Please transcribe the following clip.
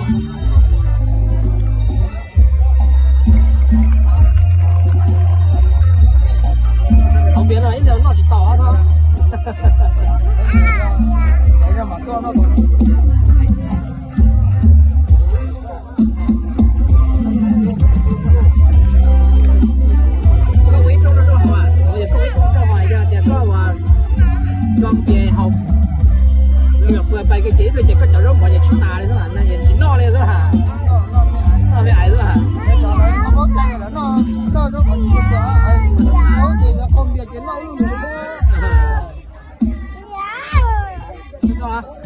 Hauv npias no ib nta noj tsis tau os. Koj ua ib roob rau hauv, yog koj ua ib roob rau hauv yog tias koj ua tso ces hauv, yog pais ces ib pliag ces koj cov zaub mov ces tsis tas li xwb, no ces tsis noj li xwb ha. Noj me ais xwb ha. Noj.